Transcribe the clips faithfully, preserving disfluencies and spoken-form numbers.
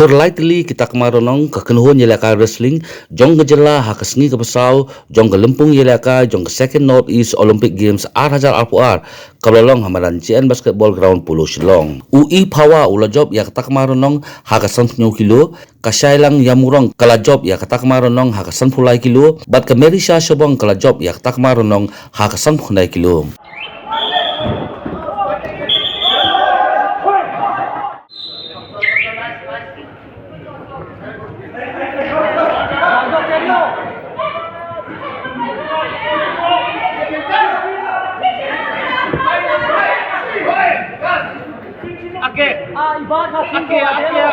Ur lai tylli ki takma ranong ka kynhun ïalehkai wrestling jong ka jylla ha ka sngi kaba saw jong ka lympung ïalehkai jong ka Second North East Olympic Games ar hajar arphew ar kaba la long ha madan J N Basketball Ground, Polo, Shillong. U E Phawa u la jop ïa ka takma ranong ha ka sanphew kilo, ka Shailang Ïamurong ka la jop ïa ka takma ranong ha ka sanphew lai kilo, bad ka Merisha Shabong ka la jop ïa ka takma ranong ha ka sanphew khyndai kilo. Ake. Ake, ake.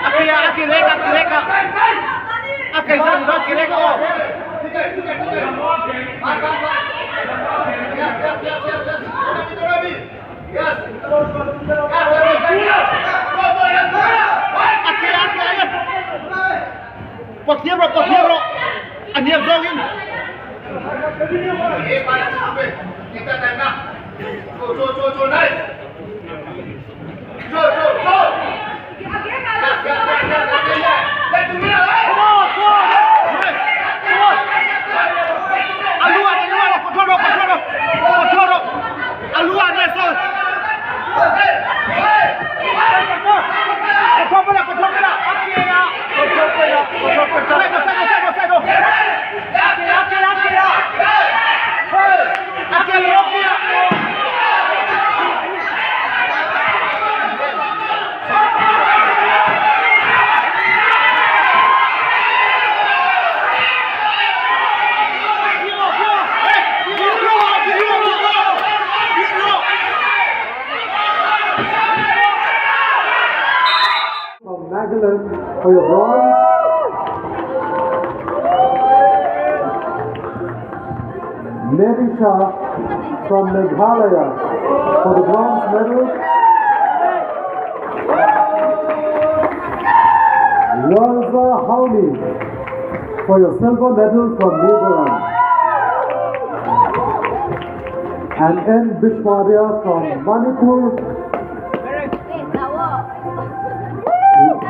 Ake, ake, reka, ake, reka. Ake, sa, ake, reka, oh. Ake, ake, ake. Pathia ro, pathia ro. Ania dongin. Go, go, go, go, nice. Go, go, go. Come on, come on. Nice. Come on. Aluan, aluan, control, control. Control. Aluan, nice. From Nagaland for your bronze. Mary Shah from Meghalaya for the bronze medal. Lalza Haoni for your silver medal from Mizoram. And N Bishwaria from Manipur.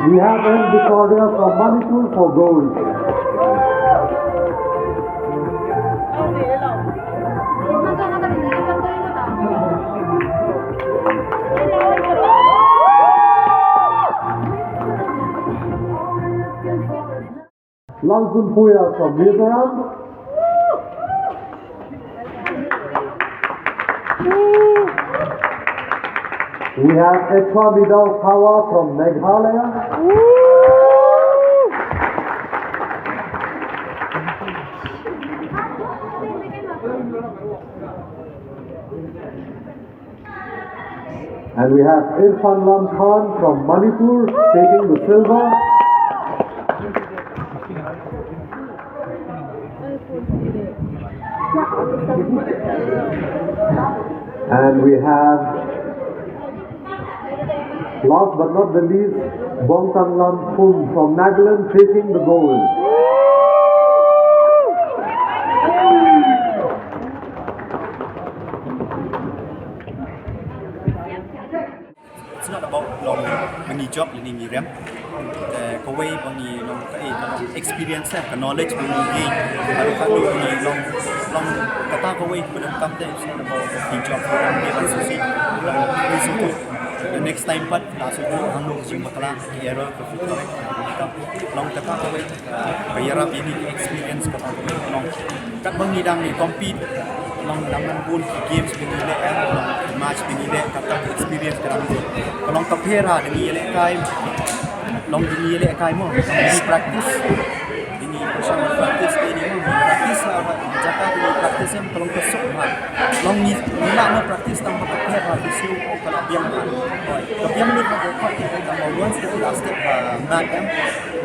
We have N Bishwaria from Manipur for gold. Langsun Puya from Mizoram. We have Echwa Midau Kawa from Meghalaya. And we have Irfan Lam Khan from Manipur taking the silver. And we have, last but not the least, Bongtang Lam Pum from Nagaland taking the gold. It's not about long ba ngi jop lane ngi rem. Eh, kawei ba ngi long ka, eh, ka long experience, eh, ka knowledge ba ngi gain. Baroh kano ba ngi long, long kata kawei ba donkam te, it's not about ngi jop, ngi rem, ngi ban susi. Long ngi suki. The next time pat la suki hangno ka jingbakla, ka error, ka fault, ka long kata kawei. Ka ïarap ïa ngi ka experience kaba ngi long. Katba ngi dang compete, long dang nang bun ki games ba ngi leh, eh, long ki match ba ngi leh, kata ka experience ka dang bun. Ka long ka pher ha, da ngi ïalehkai, long da ngi ïalehkai mo, da ngi practice. Da ngi practice, da ngi practice ha, jaka da ngi practice em, ka long ka suk ha. Long ngi, ngi lah mo practice tang ba ka pher ha, ka suk ka la biang ha. Ka biang lut ha, ka khot, tang ba once ka la step ha, mat em.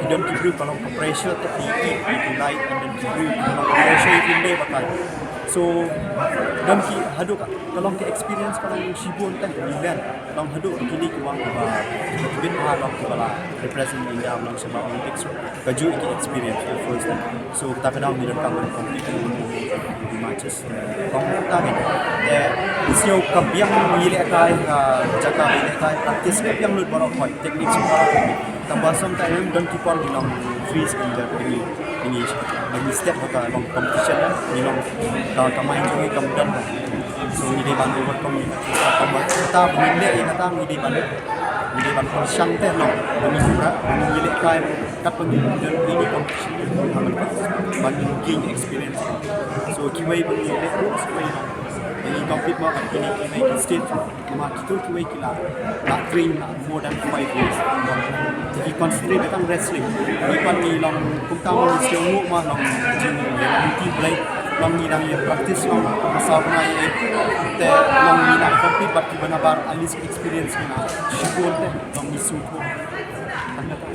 Don ki briew ka long ka pressure te ki, ki, ki lai, and don ki briew ka long ka pressure ïa ki ym dei ba kai. So don ki haduh ka, ka long ka experience ka long shibun te ki len. Long haduh kine ki wan ba Bit bha long kiba la represent India long sha Olympics. Ka ju ki experience the first time. So kata ka daw ngi donkam ban compete in matches. Kong ta ngi te siew ka biang ngi lehkai ka jaka ngi lehkai practice ka biang lut baroh hoi techniques baroh hoi. Tangba sometimes don ki por ngi long freeze in the ini ini ngi step ha ka long competition ngi long ka ka mai jong ngi kam don. So ngi dei ban overcome ngi ka ta ba ngi leh ïa kata ngi dei ban ngi dei ban pyrshang te long ba ngi sura ba ngi lehkai kat ba ngi don ini competition ban ngi gain experience. So kiwei ba ngi leh ko kiwei long ngi compete ma ba kini kiwei ki state ma kito kiwei ki la la train la more than five years. Ki concentrate tang wrestling. Ngi pat ngi long kumta ma ngi siew ngu ma long jing ngi long team play. Long ngi dang ïa practice long masa bnai ïa te long ngi dang compete bad kiba nabar at least experience ngi na shibun te long ngi siew ko. Tang kata.